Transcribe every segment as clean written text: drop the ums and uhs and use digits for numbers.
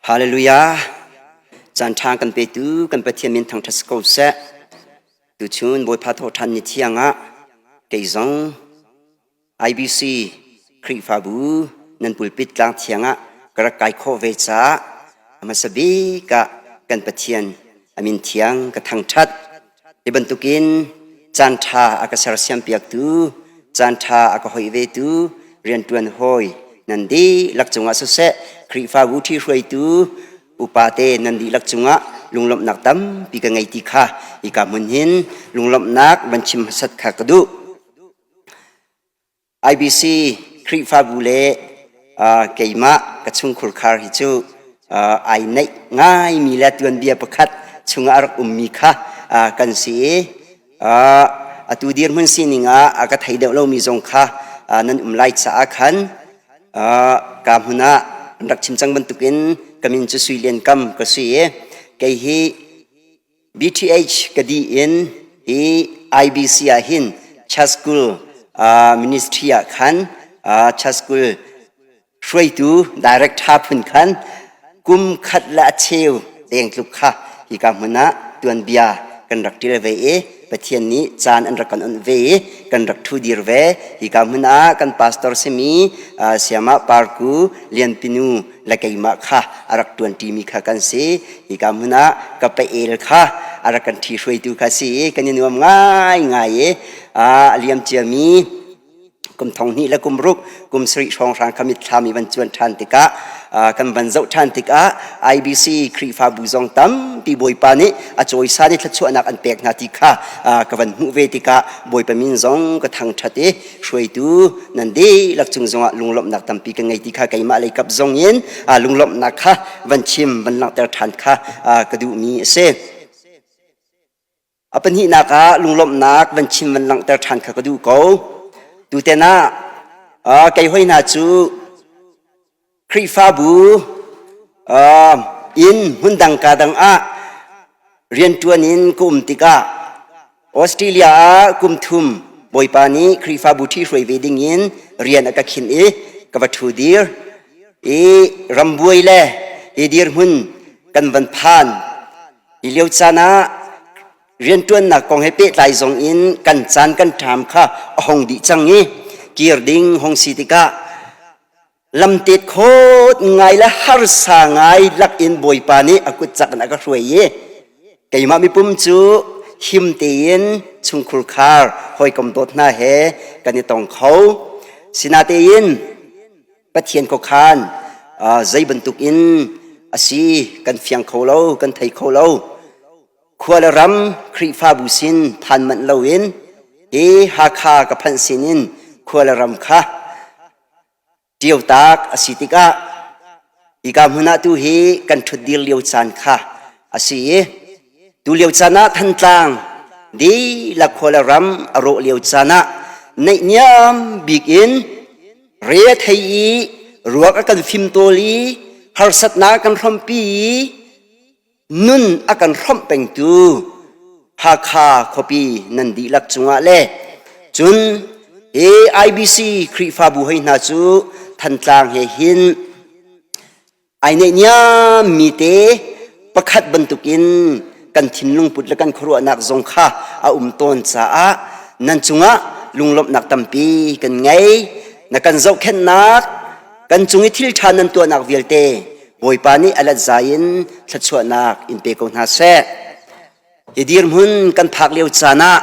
Hallelujah! Caan ṭha kan petu kan Pathian min thangṭhat si ko seh. Tuchun Bawipa thawhṭhan ni thiang ah kei zong IBC Khrihfabu nan pulpit tlang thiang ah ka rak kai khawh ve caah a hmasa bik ah kan Pathian a min thiang ka thangṭhat. Hi bantukin caan ṭha a ka sersiampiaktu, caan ṭha a ka hoih vetu rianṭuan hawi nan dihlak cungah siseh, Khrihfabu ṭhihruaitu upate nan dihlak cungah lunglawmhnak tampi ka ngei ti kha hika hmun hin lunglawmhnak van chim hmasat kha ka duh. IBC Khrihfabu le keimah ka chungkhur khar hi cu ai neih ngaimi le tuanbia pakhat chungah a rak ummi kha kan si i atu dirhmun sining ah a ka thei deuh lomi zong kha nan um lai caah khan ka hmun ah an rak chim cang bantukin ka min cu Sui Lian Kam ka si i kei hi BTH ka dih in hi IBC ah hin Church School ministry ah khan Church School hruaitu director phun khan kum khat le a cheu deng tluk kha hika hmun ah tuanbia kan rak ṭil ve i Pathian nih caan an rak kan onh ve i kan rak ṭhu dir ve. Hika hmun ah kan pastor simi Siama Parku Lianpinu le keimah kha a rak ṭuanṭimi kha kan si. Hika hmun ah ka pael kha a rak kan ṭhihruaitu kha si i kan i nuam ngaingai i a liam ciami kum thong hnih le kum ruk kum sarih hrawnghrang kha mitthlam i van cuan ṭhan tikah kan van zoh ṭhan tikah IBC Khrihfabu zong tampi Bawipa nih a cawisan i thluachuahnak an pek hna ti kha ka van hmuh ve tikah Bawipa min zong ka thangṭhat i hruaitu nan dihlak cung zongah lunglawmhnak tampi ka ngei ti kha keimah lei kap zong in lunglawmhnak kha van chim van langhter ṭhan kha ka duhmi a si. A pahnihnak ah lunglawmhnak van chim van langhter ṭhan kha ka duh ko. Tuten ah kei hoi hna cu Khrihfabu inn hmundang ka dang ah rianṭuan in ka um tikah Australia ah kum thum Bawipa nih Khrihfabu ṭhihruai ve dingin rian a ka khinh i ka va ṭhu dir i rambuai le hi dirhmun kan van phan. Hi lio caan ah rianṭuannak kong he pehtlai zong in kan caan kan ṭham kha a hong dih cang i kir ding hong si tikah lamtet khawt ngai le harsa ngai lakin Bawipa nih a kut cak in a ka hruai i keimah mipum cu him tein chungkhur khar hawikom dawt hna he kan i tong kho. Sinatein Pathian khuakhan zei bantuk in a si kan fiang kho lo, kan thei kho lo. Khua le ram Khrihfabu sin phan manh loin hi Hakha ka phanh sin in khua le ram kha ṭiotak a si tikah hika hmun ah tu hi kan ṭhutdir lio caan kha a si i tu lio caan ah Thantlang dihlak khua le ram a rawh lio caan ah naihniam bik in re a thei i ruak a kan fimtawl i harsatnak a kan hrawmpi i nun a kan hrawmh pengtu Hakha khuapi nan dihlak cungah le cun hi IBC Khrihfabu hoi hna cu Thantlang he hin ai neihniam mi te pakhat bantukin kan thinlung put le kan khuaruahnak zong kha a um tawn caah nan cungah lunglawmhnak tampi kan ngei. Na kan zohkhenhnak kan cung i thil ṭha nan tuahnak vialte Bawipa nih a let zai in thluachuahnak in pe ko hna seh. Hi dirhmun kan phak lio caan ah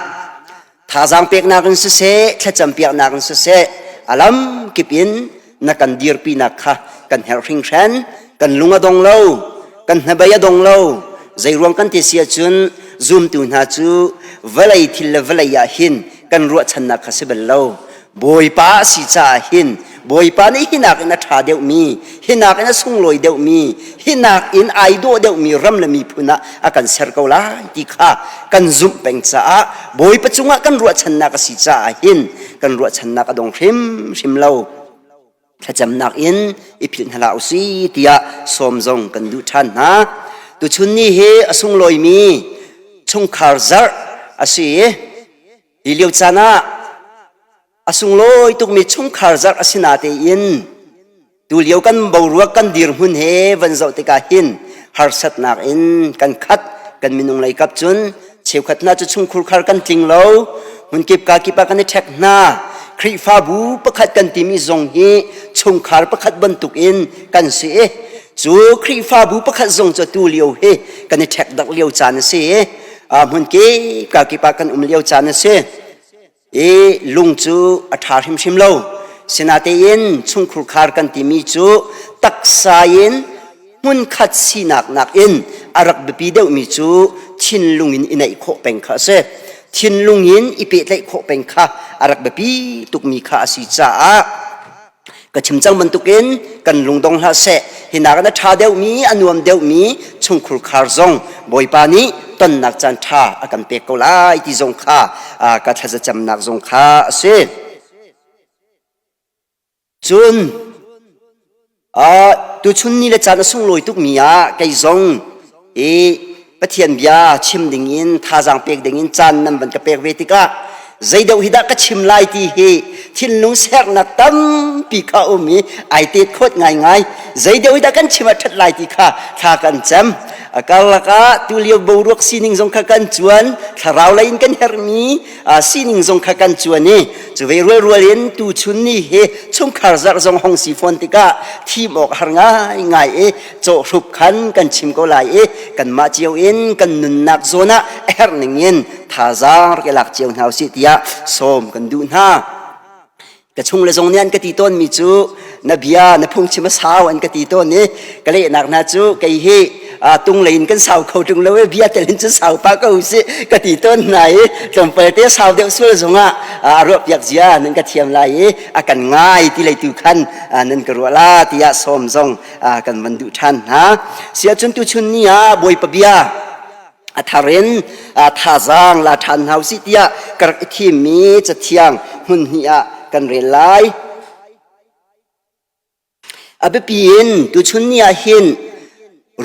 thazaang peknak in siseh, thlacam piaknak in siseh, a lam kip in na kan dirpinak kha kan herh hringhran. Kan lung a dong lo, kan hnabei a dong lo. Zeiruang kan ti si ahcun zumtu hna cu vawlei thil le vawlei ah hin kan ruahchannak kha si bal lo. Bawipa a si caah hin Bawipa nih hinak in a ṭha deuhmi, hinak in a sunglawi deuhmi, hinak in ai dawh deuhmi ram le miphun ah a kan ser ko lai ti kha kan zumh peng caah Bawipa cungah kan ruahchannak a si caah hin kan ruahchannak a dong hrimhrim lo. Thlacamnak in i philh hna hlah usih tiah sawm zong kan duh ṭhan hna. Tuchun ni hi a sunglawimi chungkhar zarh a si i Hi lio caan ah a sunglawi tukmi chungkhar zarh a si natein. Tulio kan boruak kan dirhmun he van zoh tikah hin harsatnak in kan khat. Kan minung lei kap cun cheukhat hna cu chungkhur khar kan tling lo, hmunkip ka kip ah kan i ṭhek hna. Khrihfabu pakhat kan timi zong hi chungkhar pakhat bantuk in kan si i cu Khrihfabu pakhat zong cu tu lio hi kan i ṭhek dak lio caan a si i hmunkip ka kip ah kan um lio caan a si. I lung cu a ṭha hrimhrim lo. Sinatein chungkhur khar kan timi cu taksa in hmunkhat sinak nakin a rak biapi deuhmi cu thinlung in i neih khawh peng kha a si. Thinlung in i pehtlaih khawh peng kha a rak biapi tukmi kha a si caah ka chim cang bantukin kan lungdong hlah seh. Hinak in a ṭha deuhmi, a nuam deuhmi chungkhur khar zong Bawipa nih tonnak caan ṭha a kan pek ko lai ti zong kha ka thlazacamnak zong kha a si. Cun tuchun ni le caan a sunglawi tukmi ah kei zong i Pathian bia chim dingin thazaang pek dingin caan nan van ka pek ve tikah zei deuh hi dah ka chim lai ti hi thinlung sernak tampi kha um i ai tet khawt ngaingai. Zei deuh hi dah kan chim ah ṭhat lai ti kha thla kan cem. A karlak ah tulio boruak sining zong kha kan cuan, thlarau lei in kan herhmi sining zong kha kan cuan i cu ve rualrual in tuchun ni hi chungkhar zarh zong hong si fawn tikah thim awk har ngaingai i cawhhrup khan kan chim ko lai i kanmah cio in kan nunnak zawn ah a herh ning in thazaang rak i lak cio hna usih tiah sawm kan duh hna. Ka chung le zong nih an ka ti tawnmi cu na bia na phungchim a sau an ka ti tawn i ka lehnak hna cu kei hi tung lei in kan sau kho ṭung lo i bia tel in cun sau pah ko usih ka ti tawn hna i tlawmpal te sau deuh sual zongah a ruahpiak zia nan ka thiam lai i a kan ngai ti lei tu khan nan ka ruah la tiah sawm zong kan van duh ṭhan hna. Siahcun tuchun ni ah Bawipa bia a thar in thazaang la ṭhan hna usih tiah ka rak i thimmi cathiang hmun hnih ah kan rel lai. A biapi in tuchun ni ah hin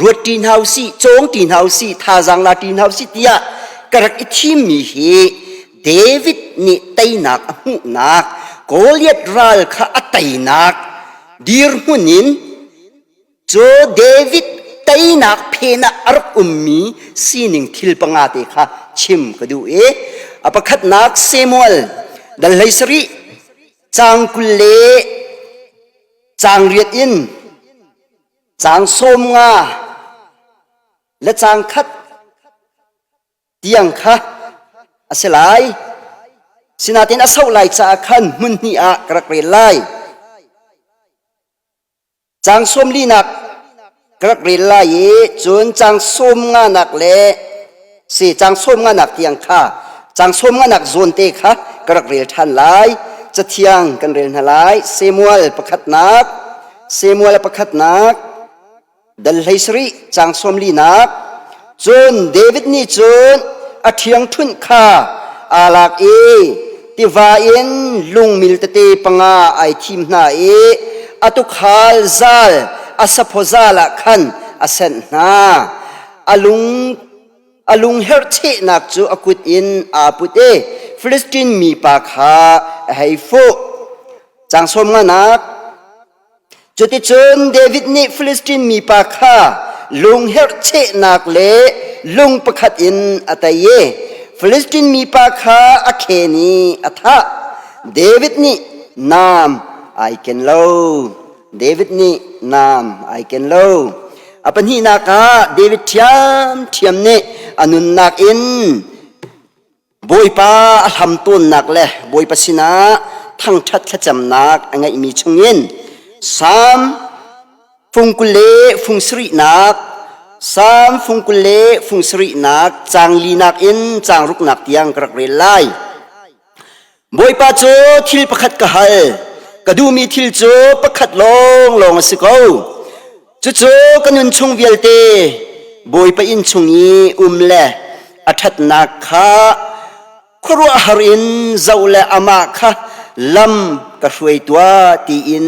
ruat ṭi hna usih, cawng ṭi hna usih, thazaang la ṭi hna usih tiah ka rak i thimmi hi David nih teinak a hmuhnak Goliath ral kha a teinak dirhmun in cu David teinak phen ah a rak ummi sining thil panga te kha chim ka duh i a pakhatnak Samuel dal 17 caang 20 le caang riat in caang 15 le caang khat tiang kha a si lai. Sinain a soh lai caah khan hmun hnih ah ka rak rel lai. Caang sawm linak ka rak rel lai i cun caang sawm nganak le si caang sawm nganak tiang kha caang sawm nganak zawn te kha ka rak rel ṭhan lai. Cathiang kan rel hna lai. Samuel pakhatnak, Samuel pakhatnak Dal 17 caang 44. Cun David nih cun a ṭhiangṭhunh kha aa lak i tiva in lungmil tete panga ai thim hna i a tuukhal zal a saphaw zal ah khan a senh hna. A lung a lungherh chehnak cu a kut in aa put i Filistin mipa kha a hei fuh. Caang 15nak. Cuticun David nih Filistin mipa kha lungherh chehnak le lung pakhat in a tei i Filistin mipa kha a khen i a thah. David nih naam ai ken lo. David nih naam ai ken lo. A pahnihnak ah David ṭhiamṭhiam nih a nunnak in Bawipa a hlam tawnnak le Bawipa sinah thangṭhat thlacamnak a ngeihmi chungin Salm fung 20 le fung sarihnak Salm fung 20 le fung sarihnak caang linak in caang ruknak tiang ka rak rel lai. Bawipa cu thil pakhat ka hal, ka duhmi thil cu pakhat lawnglawng a si ko. Cucu ka nun chung vialte Bawipa inn chung i um le a ṭhatnak kha khuaruahhar in zoh le amah kha lam ka hruai tuah tiin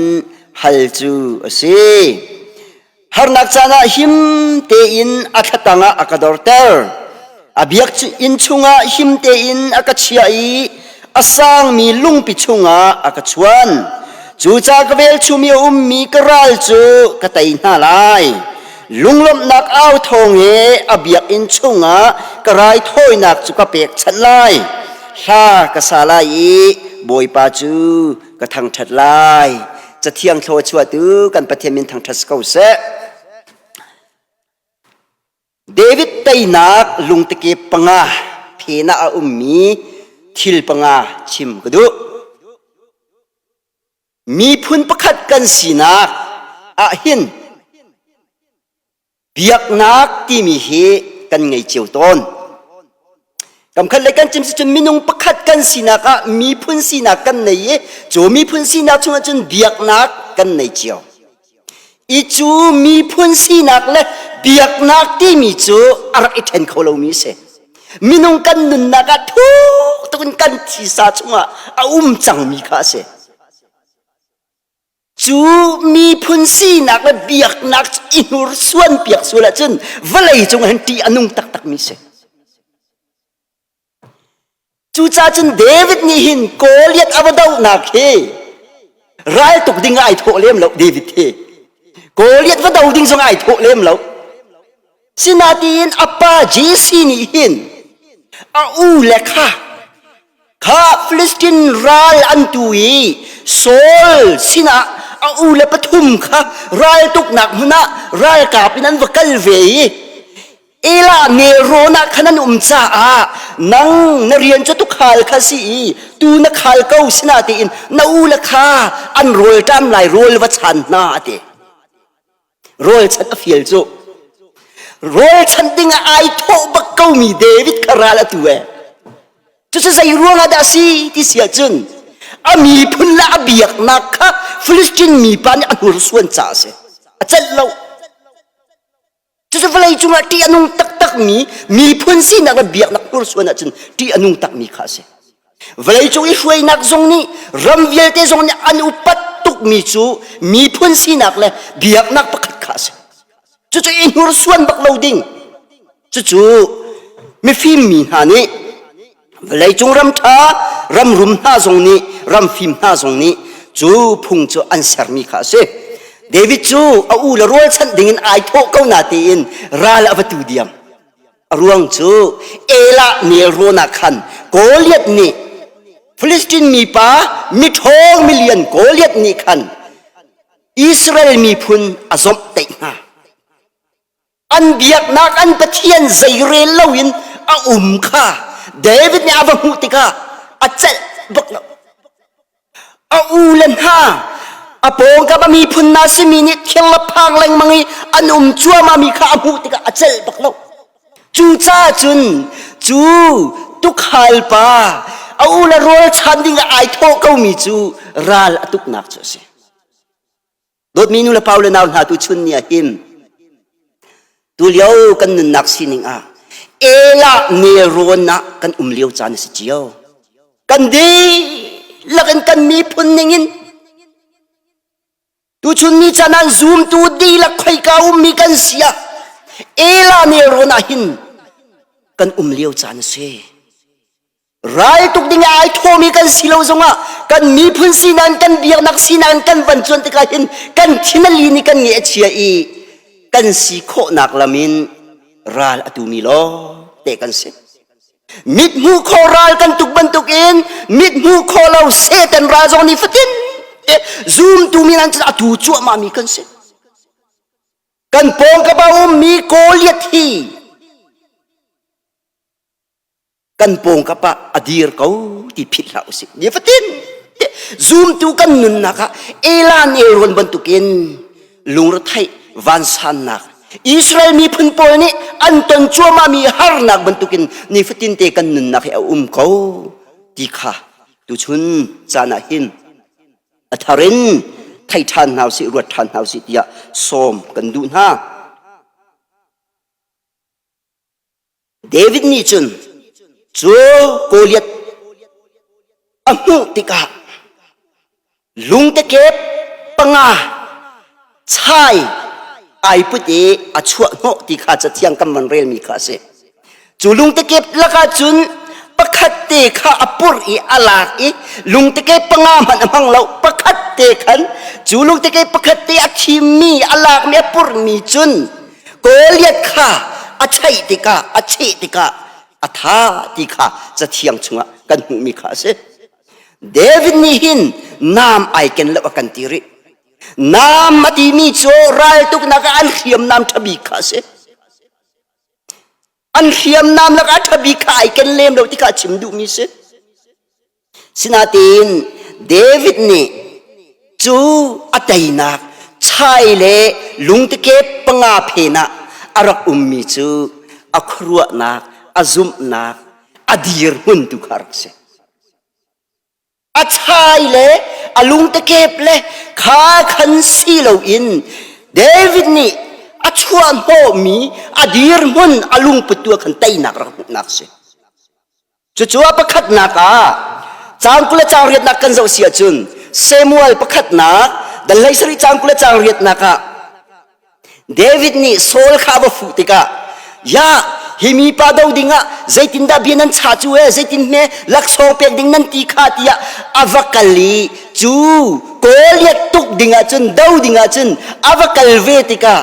hal cu a si. Harnak caan ah him tein a thlatang ah a ka dorter. A biak inn chungah him tein a ka chiah i a sangmi lungpi chungah a ka chuan. Cucaah ka velchum i a ummi ka ral cu ka tei hna lai. Lunglawmhnak au thawng he a biakinn chungah ka raithawinak cu ka pekchanh lai. Hla ka sa lai i Bawipa cu ka thangṭhat lai. Cathiang thlaw chuahtu kan Pathian min thangṭhat si ko seh. David teinak lungtike panga phen ah a ummi thil panga chim ka duh. Miphun pakhat kan sinak ah hin biaknak timi hi kan ngei cio tawn. Kamkhat le kan chim si cun minung pakhat kan sinak ah miphun sinak kan nei i cu miphun sinak chungah cun biaknak kan nei cio. I cu miphun sinak le biaknak timi cu a rak i ṭhen kho lomi a si. Minung kan nunnak ah thuk tuk in kan thisa chungah a um cangmi kha a si. Cu miphun sinak le biaknak i hnursuan piak sual ahcun vawlei cung hin ṭih a nung taktakmi si. Cucaah cun David nih hin Goliath a va dohnak hi raltuk ding ah ai thawh lem lo David hi. Goliath va do ding zong ai thawh lem lo. Sinain a pa Jesse nih hin a u le kha kha Filistin ral an tu i Saul sinah a u le pathum kha raltuknak hmun ah ralkap in an va kal ve i Elah nelrawn ah khan an um caah nang na rian cu tukhal kha si i tu na khal ko sinah tiin na u le kha an rawl ṭam lai rawl va chan hna a ti. Rawl chanh a fial cu. Rawl chanh ding ah ai thawh bak komi David kha ral a tu e. Cucu zei ruangah dah a si ti si ahcun a miphun le a biaknak kha Philistine mipa nih a hnursuan caah a si. A celh lo. Cucu vawlei cungah ṭih a nung taktakmi miphun sinak le biaknak hnursuan ahcun ṭih a nung takmi kha a si. Vawlei cung i hruainak zong nih ram vialte zong nih an upat tukmi cu miphun sinak le biaknak pakhat kha a si. Cucu i hnursuan bak lo ding. Cucu mifim mi hna nih vawleicung ram ṭha ram rum hna zong nih ram fim hna zong nih cu phung cu an sermi kha a si. David cu a u le rualchanh dingin ai thawh ko na tiin ral a va tu diam. A ruang cu Elah nelrawn ah khan Goliath nih Filistin mipa miṭhawng milian Goliath nih khan Israel miphun a zomhtaih hna. An biaknak an Pathian zeirel loin a um kha David nih a va hmuh tikah a celh bak lo. A u le hna a pawngkam a miphun hna simi nih thil le phang lengmang i an um cuahmahmi kha a hmuh tikah a celh bak lo. Cucaah cun cu tukhal pa a u le rawl chan ding ah ai thawh komi cu ral a tuknak cu a si. Dawtmi nu le pa le nau hna tu chun ni ah hin tulio kan nunnak sining ah Elah nelrawn ah kan um lio caan a si cio. Kan dihlak in kan miphun ning in tuchun ni caan ah zumtu dihlak khoika ummi kan si ah Elah nelrawn ah hin kan um lio caan a si. Ral tuk ding ah ai thawmi kan si lo zongah kan miphun sinak kan biaknak sinak kan van cuan tikah hin kan thin a lin i kan nge a chia i kan si khawhnak lam in ral a tumi lawng te kan si. Mit hmuh khawh ral kan tuk bantukin mit hmuh khawh lo Satan ral zong nih fatin te zumtu mi nan a tu cuahmah mi kan si. Kan pawngkam a ummi Goliath hi kan pawngkap ah a dir ko ti philh hlah usih nifatin zumtu kan nunnak ah Elan Elron bantukin lungretheih vansannak Israel miphun pawl nih an ton cuahmahmi harnak bantukin nifatin te kan nunnak hi a um ko ti kha tuchun caan ah hin a thar in thei ṭhan hna usih ruat ṭhan hna usih tiah sawm kan duh hna. David nih cun cu Goliath a hmuh tikah lungtekep panga chai ai put i a chuah hnawh ti kha cathiang kan van relmi kha a si. Cu lungtekep lakah cun pakhat te kha a purh i a lak i lungtekep panga hmanh a hmang lo pakhat. te khan cu lungteke pakhat te a thimmi a lakmi a purhmi cun Goliath kha a chaih tikah a cheh tikah a tha ti kha cathiang chungah kan hmuhmi kha a si. David nih hin naam ai ken lo a kan ti rih. Naam a timi cu raltuknak ah an hriamnam ṭha bik kha a si. An hriamnam lakah ṭha bik kha ai ken lem lo ti kha a chim duhmi si. Sinain David nih cu a teinak chai le lungtikep panga phen ah a rak ummi cu a khuaruahnak, a zumhnak, a dirhmun tu kha a rak si. A chai le a lungtekep le kha khan si loin David nih a chuahhnawhmi a dirhmun a lungput tu ah khan teinak rak hmuhnak si. Cucu a pakhatnak ah caang 20 le caang riatnak kan zoh si ahcun Samuel pakhatnak dal 17 caang 20 le caang riatnak ah David nih Saul kha a va fuh tikah ya hi mipa do dingah zeitindah bia nan cha cu e zeitin hme laksawng pek ding nan ti kha tiah a va kal i cu Goliath tuk dingah cun do dingah cun a va kal ve tikah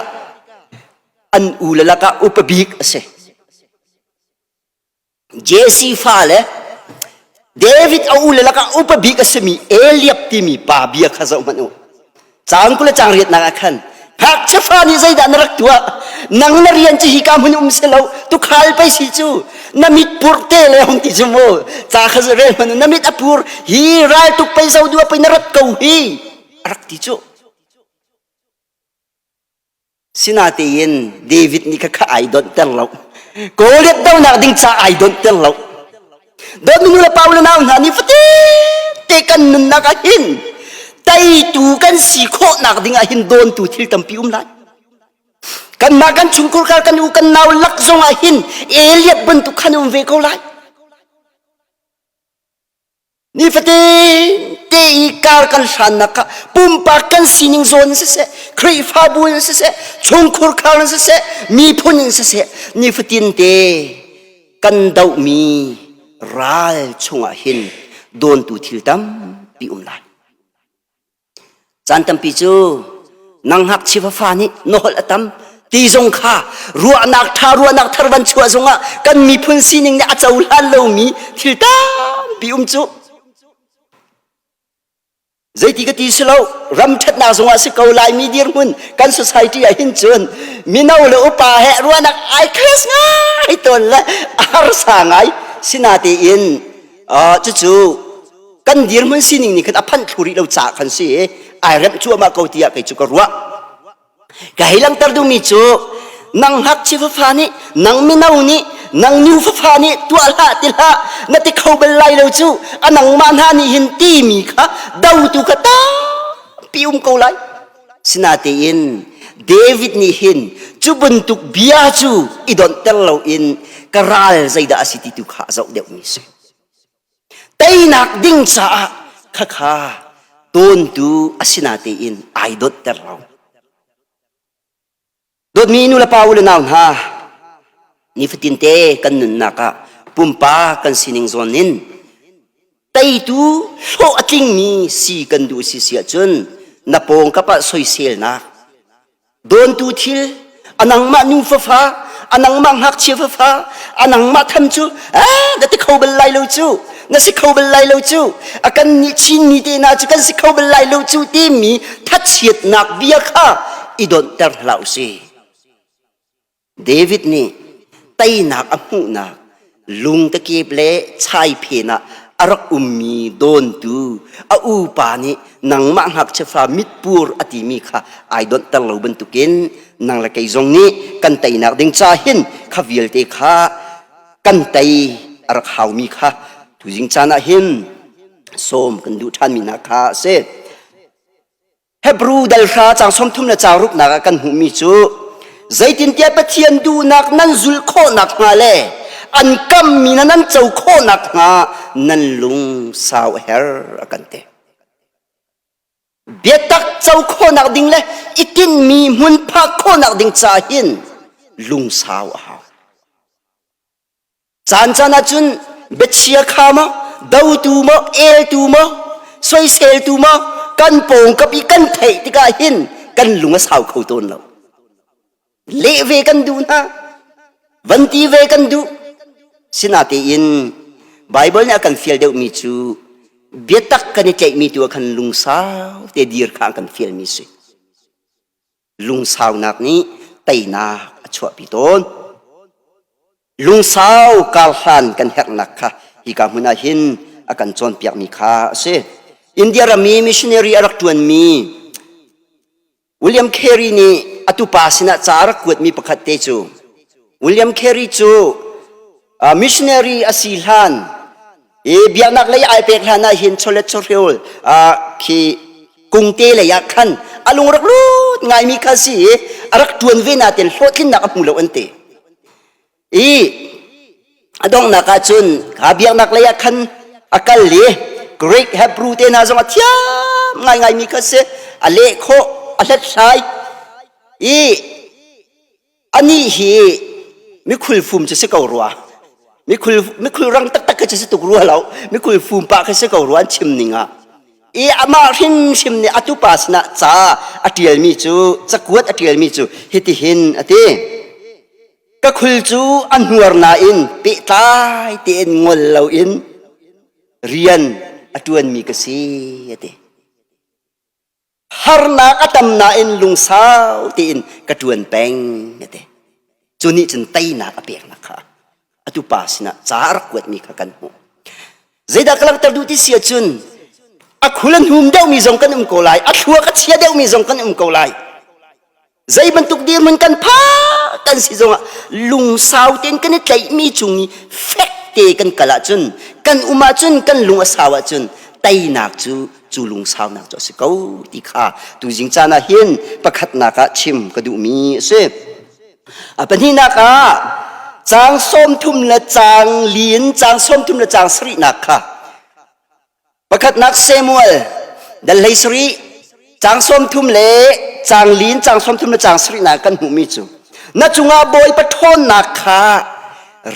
an u le lakah upa bik a si. Jesse fale David a ule lakah upa bik a simi Eliab timi pa bia kha zoh hmanh u. Caang 20 le caang riatnak ah khan ngakchia fa nih zeidah na rak tuah? Nang na rian cu hika hmun um si lo, tukhal pei si cu. Na mit pur te le hung ti cu mu. Ca kha rel hmanh u, na mit a pur hi raltuk pei zo duah pei na rat ko hi a rak ti cu. Sinatein David nih kha ai donhter lo. Goliath donak ding ca ai donhter lo. Dawtmi nu le pa le nau hna nih fatin te kan nunnak ah hin teitu kan si khawhnak ding ah hin dawntu thil tampi um lai. Kanmah kan chungkhur kar kan u kan nau lak zong ah hin Eliab bantuk khan um ve ko lai. Nifatin te i kar kan hlannak kha pumpak kan sining zawn in siseh, Khrihfabu in siseh, chungkhur khar in siseh, miphun in siseh, nifatin te kan dohmi ral chungah hin dawntu thil tampi um lai. Caan tampi cu nang ngakchia fafa nih na holh a tam ti zong kha ruahnak ṭha ruahnak thar van chuah zongah kan miphun sining nih a cohlan lomi thil tampi um cu. Zeiti ka ti si lo ram ṭhatnak zongah si ko Laimi dirhmun kan society ah hin cun mino le upa he ruahnak ai class ngai tawn le a harsa ngai sinatein cucu kan dirhmun sining nih khan a phanh thlu rih lo caah khan si i ai remh cuahmah ko tiah kei cu ka ruah. Ka hei langhter duhmi cu nang ngakchia fafa nih nang mino nih nang nu fafa nih tuah hlah ti hlah na ti kho bal lai lo cu a nangmah hna nih hin timi kha dotu kha tampi um ko lai. Sinatein David nih hin cu bantuk bia cu i donhter loin ka ral zeidah a si ti tu kha a zoh deuhmi si. Teinak ding caah khakha tawntu a si natein ai donhter lo. Dawtmi nu le pa u le nau hna, nifatin te kan nunnak ah pumpak kan sining zawn in teitu hlawh a tlingmi si kan duh si si ahcun na pawngkap ah soiselnak Dawntu thil a nangmah nu fafa a nangmah ngakchia fafa a nangmah tham cu ah na ti kho bal lai lo cu na si kho bal lai lo cu a kan nih Chinmi te hna cu kan si kho bal lai lo cu timi thachiatnak bia kha i donhter hlah u sih. David nih teinak a hmuhnak lungtakep le chai phen ah a rak ummi dawntu a upa nih nangmah ngakchia fa mitpur a timi kha ai donhter lo bantukin nang le kei zong nih kan teinak ding ca hin kha vialte kha kan tei a rak haumi kha tuzing caan ah hin sawm kan duh ṭhanmi hna kha a si. Hebru dal hra caang 30 le caang ruknak ah kan hmuhmi cu zeitintiah Pathian duhnak nan zulh khawh nakhnga le an kammi na nan co khawh nakhnga nan lung sau a her a kan ti. Biatak co khawhnak ding le i tinhmi hmun phak khawhnak ding ca hin lungsau a hau. Caan caan ahcun biachia kha maw, dotu maw, eltu maw, soiseltu maw, Kan pawngkap i kan theih tikah hin kan lung a sau kho tawn lo. Leh ve kan duh hna. Van ti ve kan duh. Sinatein Bible nih a kan fial deuhmi cu biatak kan i tlaihmi tu ah khan lungsau te dir kha an kan fialmi si. Lungsaunak nih teinak a chuahpi tawn. Lungsau karhlan kan herhnak kha hika hmun ah hin a kan cawnpiakmi kha a si. India ram i missionary a rak ṭuanmi William Carey nih a tupa sinah ca a rak kuatmi pakhat te cu William Carey cu missionary a si hlan i biaknak lei ai pek hlan ah hin chawlet chawhrawl khi kungte lei ah khan a lung rak lut ngaimi kha si i a rak ṭuan ve nain hlawhtlinnak a hmu lo an ti. I a donghnak ah cun kha biaknak lei ah khan a kal i Greek Hebrew te hna zong a thiam ngaingaimi kha si a leh khawh a hlathlai i anih hi mikhul fum cu si ko rua mikhul mikhul rang taktak kha cu si tuk rua lo mikhul fum pah kha si ko rua an chim ning ah i amah hrimhrim nih a tupa sinah ca a ṭialmi cu cakuat a ṭialmi cu hitihin a ti Ka khul cu a hnuar nain pehtlai tein ngol loin rian a ṭuanmi ka si a ti. Harnak a tam nain lungsau tein ka ṭuan peng a ti. Cu nih cun teinak a peknak kha atu pa sinah ca a rak kuatmi kha kan hmuh. Zeidah ka langhter duh ti si ahcun a khul a hnum deuhmi zong kan um ko lai, a thluak a chia deuhmi zong kan um ko lai. Zei bantuk dirhmun kan phak kan si zongah lungsau tein kan i tlaihmi cung i fek te kan kal ahcun kan um ahcun kan lung a sau ahcun teinak cu cu lungsaunak cu a si ko ti kha tuzing caan ah hin pakhatnak ah chim ka duhmi a si. A pahnihnak ah caang 30 le caang li in caang 30 le caang sarihnak kha Pakhatnak Samuel dal 17 caang 30 le caang lin caang 30 le caang sarihnak kan hmuhmi cu na cungah Bawipa ṭhawnnak kha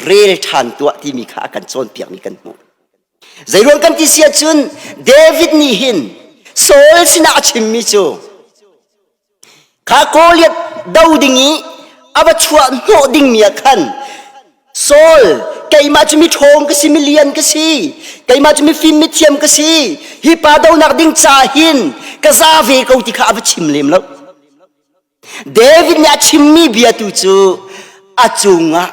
rel ṭhan tuah timi kha a kan cawnpiakmi kan hmuh. Zeiruang kan ti si ahcun David nih hin Saul sinah a chimmi cu Kha Goliath do ding i a va chuah hnawh dingmi ah khan Saul keimah cu miṭhawng ka si milian ka si keimah cu mifim mithiam ka si hi pa donak ding ca hin ka za ve ko ti kha a va chim lem lo David nih a chimmi bia tu cu a cungah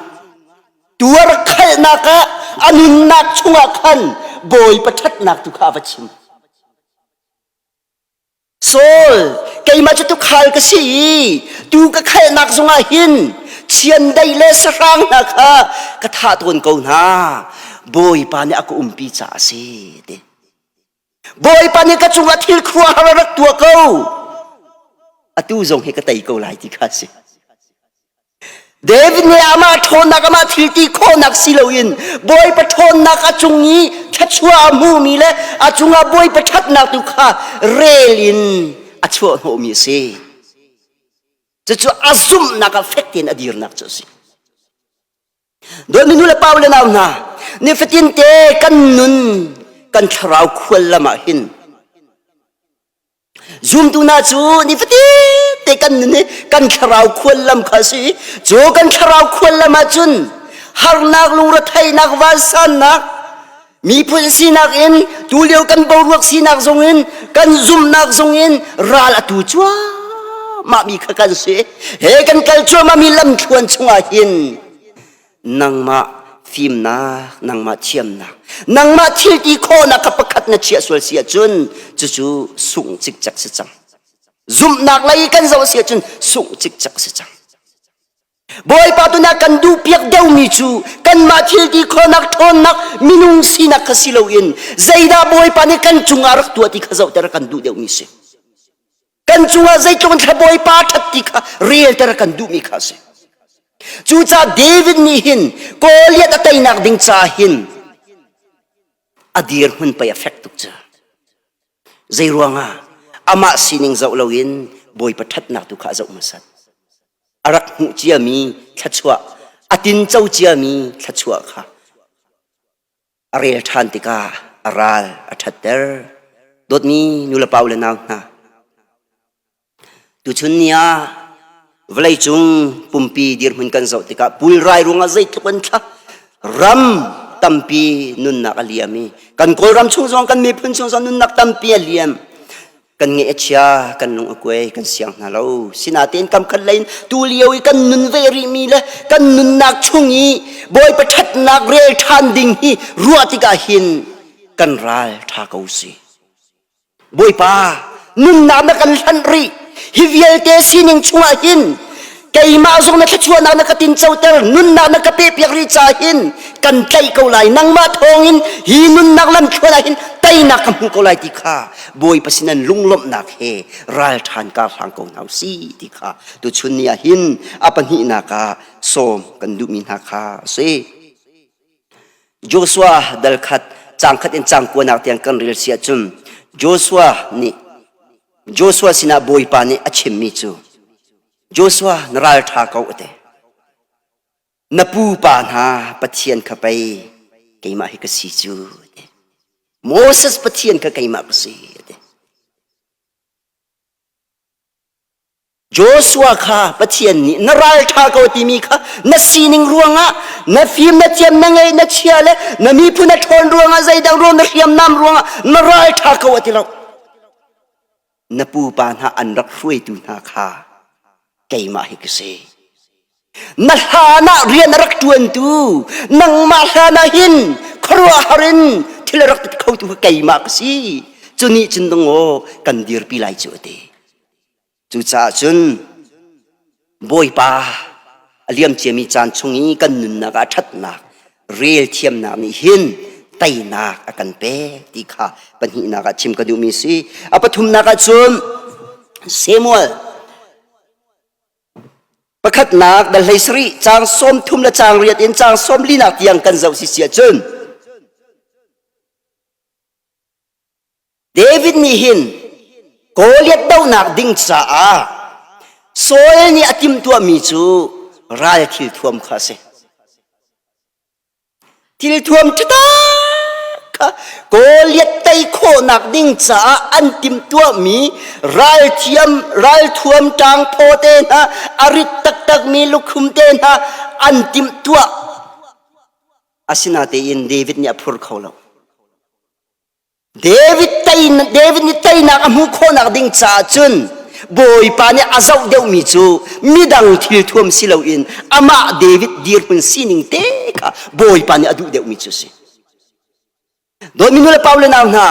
tuar khalhnak ah a nunnak chungah khan Bawipa ṭhatnak tu kha a va chim Saul, keimah cu tuukhal ka si i tuu ka khalhnak zongah hin chiandeih le sahrang hna kha ka thah tawn ko hna. Bawipa nih a ka umpi caah a si. Ti. Bawipa nih ka cungah thil khuaruahhar a rak tuah ko. Atu zong hi ka tei ko lai ti kha a si. David nih amah ṭhawnnak amah thil ti khawhnak si loin Bawipa ṭhawnnak a cung i thluachuah a hmumi le a cungah Bawipa ṭhatnak tu kha rel in a chuah hnawhmi a si. Cucu a zumhnak ah fek tein a dirnak cu a si. Dawtmi nu le pa le nau hna, nifatin te kan nun kan thlarau khual lam ah hin Zumtu hna cu nifatinte kan nun hi kan thlarau khuallam kha a si. Cu kan thlarau khuallam ahcun harnak, lungretheihnak, vansannak, miphun sinak in tulio kan boruak sinak zong in kan zumhnak zong in ral a tu cuahmah mi kha kan si. He kan kal cuahmah mi lamthluan chungah hin nangmah fimnak nangmah thiamnak nangmah thil ti khawhnak kha pakhat na chiah sual si ahcun cucu sungh cikcek si cang zumhnak lei kan zoh si ahcun sungh cikcek si cang Bawipa tu na kan duhpiak deuhmi cu kanmah thil ti khawhnak ṭhawnnak minung sinak kha si loin zeidah Bawipa nih kan cungah rak tuah ti kha zohter kan duh deuhmi si kan cungah zeitluk in thla Bawipa ṭhat ti kha relter kan duhmi kha a si Cucaah David nih hin Goliath a teinak ding ca hin a dirhmun pei a fek tuk cu. Zei ruangah amah sining zoh loin Bawipa ṭhatnak tu kha a zoh hmasat. A rak hmuh ciami thluachuah, a tinco ciami thluachuah kha a rel ṭhan tikah a ral a ṭhatter. Dawtmi nulepa u le nau hna, tuchun ni ah vawleicung pumpi dirhmun kan zoh tikah pulrai ruangah zeitluk an thla ram tampi nunnak a liam i kan Kawlram chung zong kan miphun chung zong nunnak tampi a liam. Kan ngeih a chia, kan lung a kuai, kan siang hna lo. Sinain kam khat lei in tu lio i kan nun ve rihmi le kan nunnak chung i Bawipa ṭhatnak rel ṭhan ding hi ruah tikah hin kan ral ṭha ko si. Bawipa, nunnak na kan hlanh rih. Hi vialte sining chungah hin keimah zong na thluachuahnak na ka tincoter, nunnak na ka pehpiak rih caah hin kan tlaih ko lai. Nangmah thawngin hi nunnak lamthluan ah hin teinak ka hmu ko lai ti kha Bawipa sin an lunglawmhnak he ralṭhan kar hlang ko hna usih ti kha tuchun ni ah hin a pahnihnak ah sawm kan duhmi hna kha a si. Joshua dal khat caang khat in caang kuanak tiang kan rel si ahcun Joshua nih Joshua sinah Bawipa nih a chimmi cu Joshua na ral ṭha ko a ti. Na pupa hna Pathian kha pei keimah hi ka si cu a ti. Moses Pathian kha keimah ka si a ti. Joshua kha Pathian nih na ralṭha ko timi kha na sining ruangah na fim na thiam na ngeih na chia le na miphun na ṭhawn ruangah zeidang ruang na hriamnam ruangah na ralṭha ko a ti lo. Na pupa hna an rak hruaitu hna kha keimah hi ka si. Na hlan ah rian a rak ṭuantu nangmah hlan ah hin khuaruahhar in thil a rak tit khotu kha keimah ka si. Cu nih cun dungaw kan dirpi lai cu a ti. Cucaah cun Bawipa a liam ciami caan chung i kan nunnak ah ṭhatnak rel thiamnak nih hin teinak a kan pek ti kha pahnihnak ah chim ka duhmi si. A pathumnak ah cun Samuel pakhatnak dal hlei sarih caang 30 le caang riat in caang 44 tiang kan zoh si si ahcun David nih hin Goliath dohnak ding caah Saul nih a timhtuahmi cu ral thilthuam kha a si. Thilthuam ṭha kha Goliath tei khawhnak ding caah an timhtuahmi ralthiam ralthuam ṭangphaw te hna a rit taktakmi lukhum te hna an timhtuah. Asinatein David nih a phur kho lo. David tei David nih teinak a hmuh khawhnak ding caah cun Bawipa nih a zoh deuhmi cu midang thilthuam si loin amah David dirhmun sining te kha Bawipa nih a duh deuhmi cu a si. Dawtmi nu le pa le nau hna,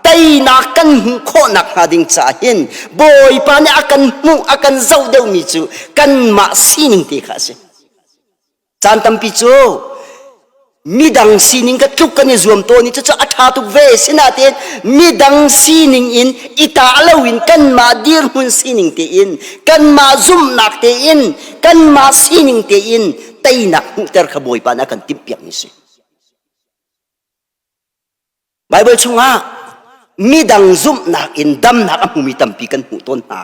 teinak kan hmuh khawhnak hnga ding caah hin Bawipa nih a kan hmuh a kan zoh deuhmi cu kanmah sining te kha a si. Caan tampi cu midang sining ka tluk kan i zuam tawn i cucu a ṭha tuk ve. Sinain midang sining in i tah loin kanmah dirhmun sining tein, kanmah zumhnak tein, kanmah sining tein teinak hmuhter kha Bawipa nih a kan timhpiakmi a si. Baibal chungah midang zumhnak in damnak a hmumi tampi kan hmuh tawn hna.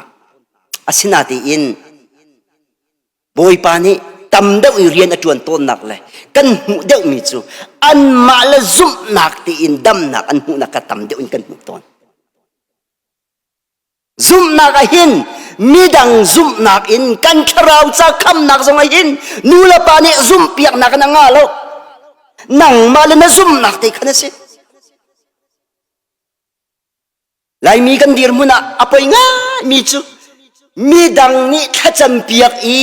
Asinain Bawipa nih tam deuh in rian a ṭuan tawnnak le kan hmuh deuhmi cu anmah le zumhnak tein damnak an hmuhnak kha tam deuh in kan hmuh tawn. Zumhnak ah hin midang zumhnak in kan thlarau ca khamnak zong ah hin nu le pa nih zumhpiaknak in a ngah lo. Nangmah le na zumhnak te khan a si. Laimi kan dirhmun ah a poi ngaimi cu midang nih thlacam piak i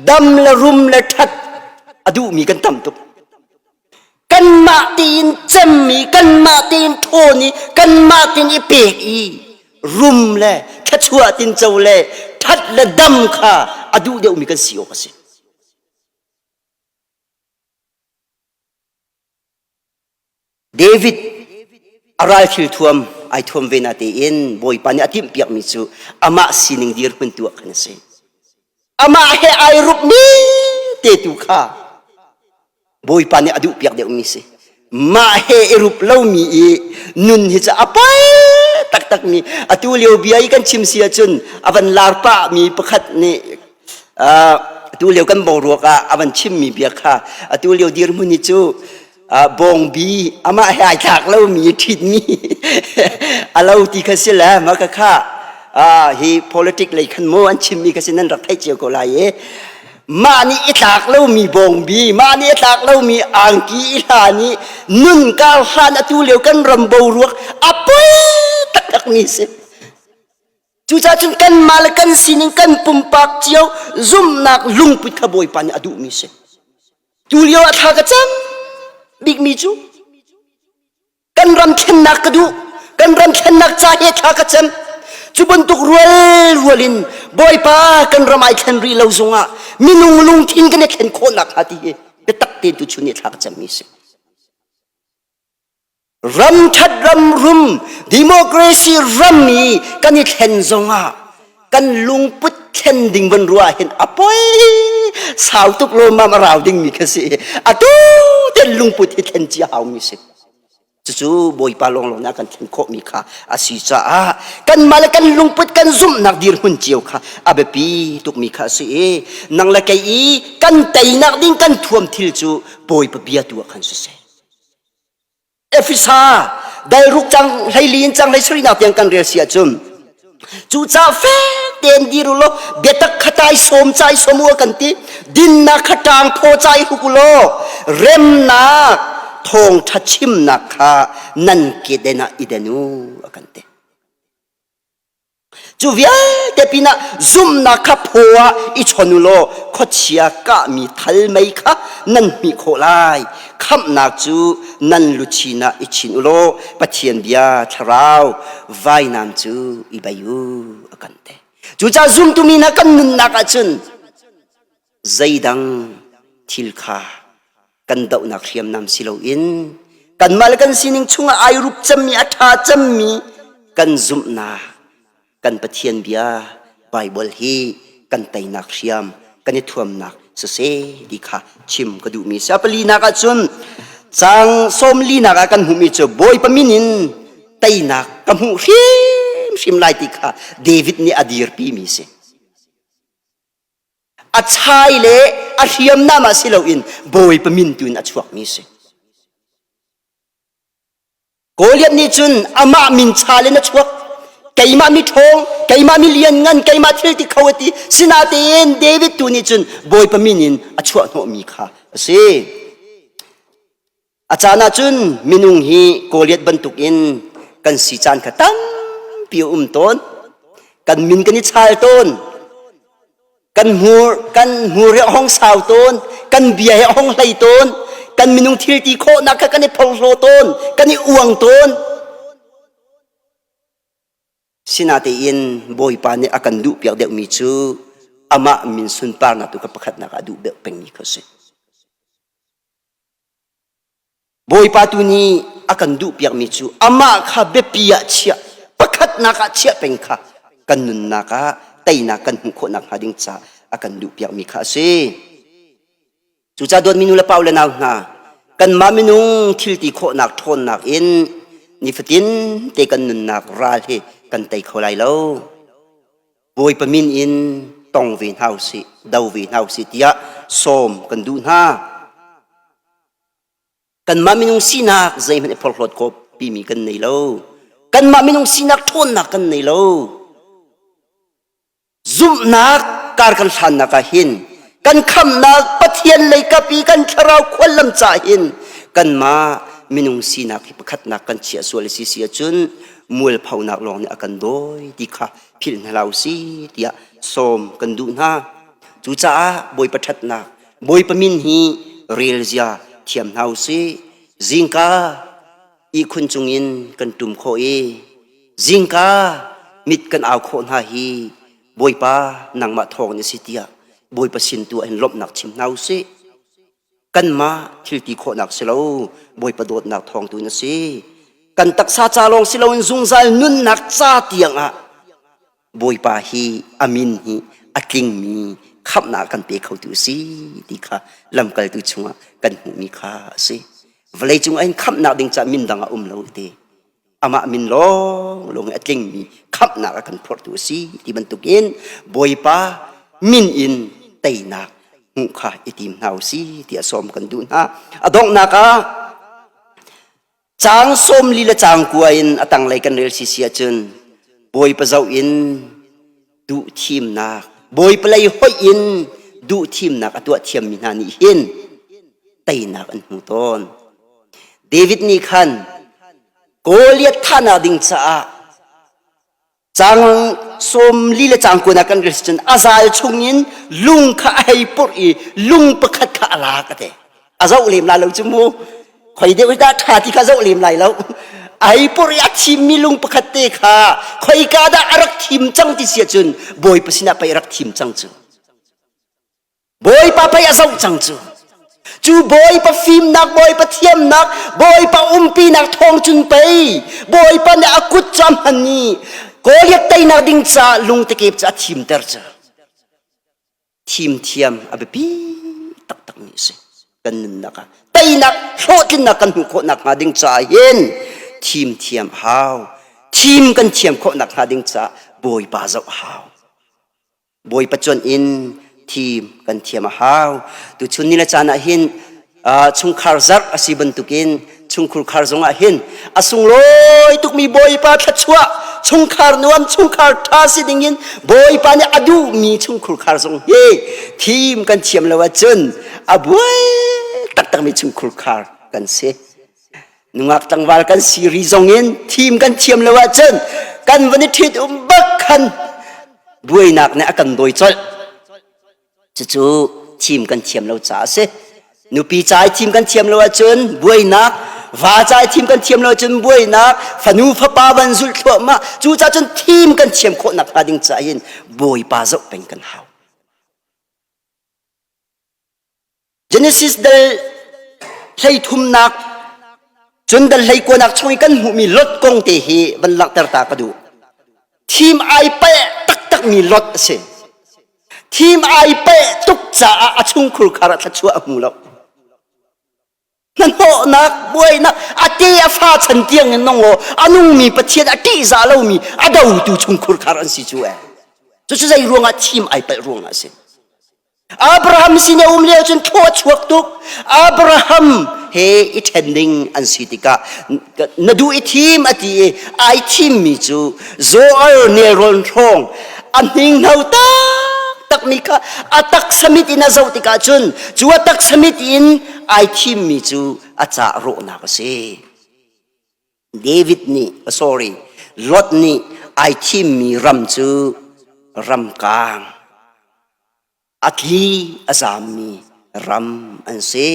dam le rum le ṭhat a duhmi kan tam tuk. Kanmah tein cemmi, kanmah tein ṭhawn i, kanmah tein i pek i rum le thluachuah tinco le ṭhat le dam kha a duh deuhmi kan si awk a si. David a ral thil thuam ai thuam ve na tein Bawipa nih a timhpiakmi cu amah sining dirhmun tu ah khan a si. Amah he ai rupmi te tu kha Bawipa nih a duhpiak deuhmi si. Mah he i rup lomi i nun hi cu a poi taktakmi atu lio bia i kan chim si ahcun a van lar pahmi pakhat nih atu lio kan boruak ah a van chimmi bia kha atu lio dirhmun hi cu. Bawngbi amah he ai thlak lomi ṭhitmi a lo ti kha si le mah kha hi politic lei khan maw an chimmi kha si nan rak theih cio ko lai i mah nih i tlak lomi bawngbi mah nih i tlak lomi angki i hlan i nun kar hlan atu lio kan ram boruak a poi taktak mi si. Cucaah cun kanmah le kan sining kan pumpak cio zumhnak lungput kha Bawipa nih a duhmi si. Tu lio ah thla ka cam bikmi cu kan ram thlennak ka duh, kan ram thlennak ca he thla ka cam. Cu bantuk rual rual in Bawipa kan ram ai thlen rih lo zungah minung lungthin kan i thlen khawh nakhnga ti hi biatak tein tu chun ni thla ka cammi si. Ram ṭhat ram rum democracy ram i kan i thlen zongah kan lungput thlen ding van ruah hin a poi sau tuk lawmmam a rau dingmi kha si. Atu ten lungput hi thlen cia haumi si. Cucu Bawipa lawnglawng nih a kan thlen khawhmi kha a si caah kanmah le kan lungput kan zumhnak dirhmun cio kha a biapi tukmi kha a si i nang le kei i kan teinak ding kan thuam thil cu Bawipa bia tu ah khan siseh. Efesa dalruk cang 14 in cang 17 nak tiang kan rel si ahcun cucaah fek tein dir u law biatak kha tai sawm cai sawm u kan ti, dinnak kha ṭang phaw cai huk u law remnak thawngṭha chimnak kha nan keden ah i den u a kan ti. Cu vialte pinah zumhnak kha phaw ah i chon u law khuachia kahmi thal mei kha nan hmih khawh lai. Khamhnak cu nan luchin ah i chin u law Pathian bia thlarau vainam cu i bei u a kan ti. Cucaah zumtu mi hna kan nunnak ahcun zeidang thil kha kan dohnak hriamnam si loin kanmah le kan sining chungah ai rup cemmi a ṭha cemmi kan zumhnak kan Pathian bia Baibal hi kan teinak hriam kan i thuamnak siseh ti kha chim ka duhmi si. A palinak ahcun cang 14 ah kan hmuhmi cu Bawipa min in teinak ka hmuh hrimhrim lai ti kha David nih a dirpimi si. A chai le a hriamnam ah si loin Bawipa min tu in a chuakmi si. Goliath nih cun amah min chal in a chuak. Keimah mi ṭhawng, keimah mi lianngan, keimah thil ti kho a ti. Sinatein David tu nih cun Bawipa min in a chuah hnawhmi kha a si. A caan ahcun minung hi Goliath bantukin kan si caan kha tampi a um tawn. Kan min kan i chal tawn. Kan hmur kan hmur hi a hong sau tawn. Kan bia hi a hong hlei tawn. Kan minung thil ti khawhnak kha kan i phorhlaw tawn. Kan i uang tawn. Sinatein Bawipa nih a kan duhpiak deuhmi cu amah min sunparnak tu kha pakhatnak ah a duh deuh pengmi kha a si. Bawipa tu nih a kan duhpiakmi cu amah kha biapi ah chiah, pakhatnak ah chiah peng kha kan nunnak ah teinak kan hmuh khawh nakhnga ding ca a kan duhpiakmi kha a si. Cucaah dawtmi nu le pa le nau hna, kanmah minung thil ti khawhnak ṭhawnnak in nifatin te kan nunnak ral hi kan tei kho lai lo. Bawipa min in tong ve hna usih, do ve hna usih tiah sawm kan duh hna. Kanmah minung sinak zeihmanh i phorhlawt khawh pimi kan nei lo. Kanmah minung sinak ṭhawnnak kan nei lo. Zumhnak kar kan hlannak ah hin kan khamhnak Pathian lei kap i kan thlarau khuallam ca hin kanmah minung sinak hi pakhatnak kan chiah sual a si si ahcun mualphonak lawng nih a kan dawi ti kha philh hna hlah usih tiah sawm kan duh hna. Cucaah Bawipa ṭhatnak, Bawipa min hi rel zia thiam hna usih. Zingka ihkhun cungin kan ṭum khawh i zingka mit kan au khawh hna hi Bawipa nangmah thawng na si tiah Bawipa sin tu ah hin lawmhnak chim hna usih. Kanmah thil ti khawhnak si lo, Bawipa dawtnak thawng tu na si. Kan taksa ca lawng si loin zungzal nunnak ca tiang ah Bawipa hi a min hi a tlingmi khamhnak kan pe khotu a si ti kha lamkaltu chungah kan hmuhmi kha a si. Vawleicung ah hin khamhnak ding caah min dang a um lo ti. Amah min lawnglawng hi a tlingmi khamhnak a kan phorhtu a si ti bantukin Bawipa min in teinak hmuh kha i tim hna u si tiah sawm kan duh hna. A donghnak ah. Caang 40 le caang 9 in a tanglei kan rel sisi ahcun Bawipa zoh in duh thimnak, Bawipa lei hoih in duh thimnak a tuah thiammi hna nih hin teinak an hmu tawn. David nih khan Goliath thahnak ding caah Caang 40 le caang 9 ah kan rel cun a zal chungin lung kha a hei purh i lung pakhat kha a lak a ti. A zoh lem lai lo cu mu. Khoi deuh hi dah ṭha ti kha zoh lem lai lo. A hei purh i a thimmi lung pakhat te kha khoika dah a rak thim cang ti si ahcun Bawipa sinah pei a rak thim cang cu. Bawipa pei a zoh cang cu. Cu Bawipa fimnak, Bawipa thiamnak, Bawipa umpinak thawng cun pei Bawipa nih a kut cu a hman i Goliath teinak ding caah lungtekep cu a thimter cu. Thim thiam a biapi taktakmi a si kan nunnak ah. Teinak, hlawhtlinnak kan hmuh khawh nakhnga ding caah hin thim thiam a hau. Thim kan thiam khawh nakhnga ding caah Bawipa zoh a hau. Bawipa cuanh in thim kan thiam a hau. Tuchun ni le caan ah hin chungkhar zarh a si bantukin chungkhur khar zong ah hin a sunglawi tukmi Bawipa thluachuah chungkhar nuam chungkhar ṭha si dingin Bawipa nih a duhmi chungkhur khar zong hi thim kan thiam lo ahcun a buai taktakmi chungkhur khar kan si. Nungak tlangval kan si ri zong in thim kan thiam lo ahcun kan van i ṭhit um bak khan buainak nih a kan dawi colh. Cucu thim kan thiam lo caah a si. Nupi ca i thim kan thiam lo ahcun buainak, va ca i thim kan thiam lo ahcun buainak, fanu fapa van zulh thluahmah. Cucaah cun thim kan thiam khawh nakhnga ding caah hin Bawipa zoh peng kan hau. Genesis dal hleithumnak cun dal hleikuanak chung i kan hmuhmi Lot kong te hi van langhter ta ka duh. Thim ai palh taktakmi Lot a si. Thim ai palh tuk caah a chungkhur khar ah thluachuah a hmu lo. Hnahnawhnak, buainak, a te a fa chan tiang in nong aw a nungmi Pathian a ṭihzah lomi a dotu chungkhur khar an si cu eh. Cucu zei ruangah thim ai palh ruangah a si. Abraham sin a um lio cun thaw a chuak tuk. Abraham he i ṭhen ding an si tikah na duh i thim a ti i ai thimmi cu Zoar nelrawn hrawng a hninghno taktakmi kha a taksa mit in a zoh tikah cun cu a taksa mit in ai thimmi cu a cah rawhnak a si. David nih sorry Lot nih ai thimmi ram cu ramkang a tli a zammi ram an si.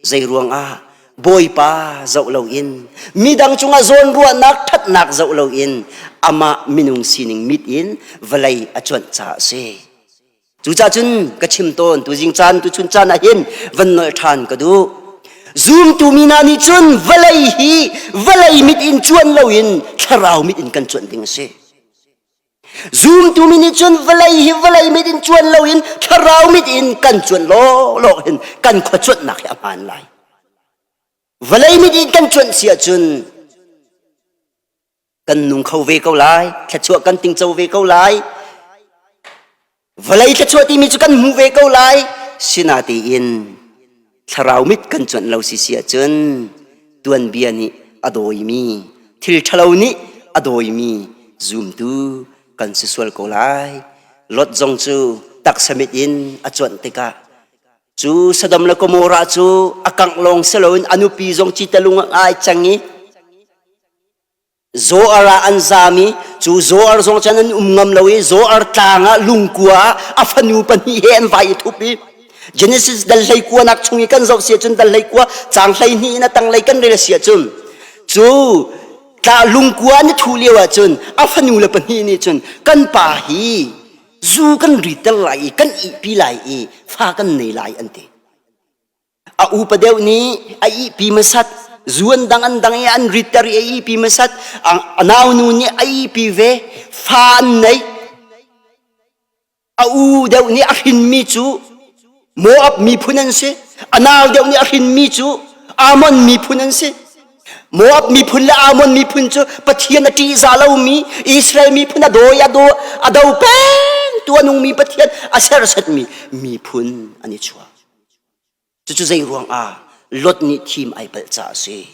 Zei ruangah Bawipa zoh loin midang cungah zawnruahnak ṭhatnak zoh loin amah minung sining mit in vawlei a cuanh caah a si. Cucaah cun ka chim tawn tuzing caan tuchun caan ah hin van nolh ṭhan ka duh. Zumtu mi hna nih cun vawlei hi vawlei mit in cuan loin thlarau mit in kan cuanh ding a si. Zumtu mi nih cun vawlei hi vawlei mit in cuan loin thlarau mit in kan cuan lawlaw hin kan khua cuanhnak hi a hmaan lai. Vawlei mit in kan cuanh si ahcun kan nung kho ve ko lai, thluachuah kan tingco ve ko lai. Vawlei thluachuah timi cu kan hmu ve ko lai. Sinatein thlarau mit kan cuanh lo si si ahcun tuanbia nih a dawimi, thil ṭhalo nih a dawimi zumtu kan si sual ko lai. Lot zong cu taksa mit in a cuanh tikah cu Sodom le Gomorrah cu a kangh lawng si loin a nupi zong citelung ah ai cang i Zoar ah an zaam i cu Zoar zong cun an um ngam lo i Zoar tlang ah lungkua ah a fanu pahnih he an vai i thup i Genesis dal 19 nak chung i kan zoh si ahcun dal 19 caang 12 in a tanglei kan rel si ahcun cu tla lungkua an i thuh lio ahcun a fanu le pahnih nih cun kan pa hi zu kan riter lai i kan ihpi lai i fa kan nei lai an ti. A upa deuh nih a ihpi hmasat, zuan dang an dang i an ritter i a ihpi hmasat, a naunu nih a ihpi ve, fa an nei. A u deuh nih a hrinmi cu Moab miphun an si. A nau deuh nih a hrinmi cu Ammon miphun an si. Moab miphun le Ammon miphun cu Pathian a ṭihzah lomi Israel miphun a dawi a do a do peng tu a nungmi Pathian a sersetmi miphun an i chuah. Cucu zei ruangah Lot nih thim ai palh caah a si.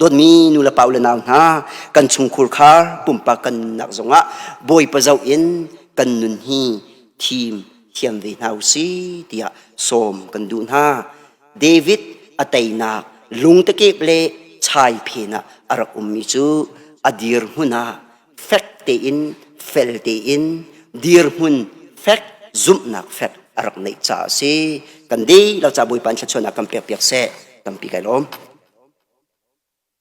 Dawtmi nu le pa le nau hna, kan chungkhur khar pumpak kan nunnak zongah Bawipa zoh in kan nun hi thim thiam ve hna u si tiah sawm kan duh hna. David a teinak lungtakep le chai phen ah a rak ummi cu a dirhmun ah fek tein fel tein dirhmun fek zumhnak fek a rak neih caah a si. Kan dihlak ca Bawipa in thluachuahnak kan pek piak seh. Tampi kai lawm.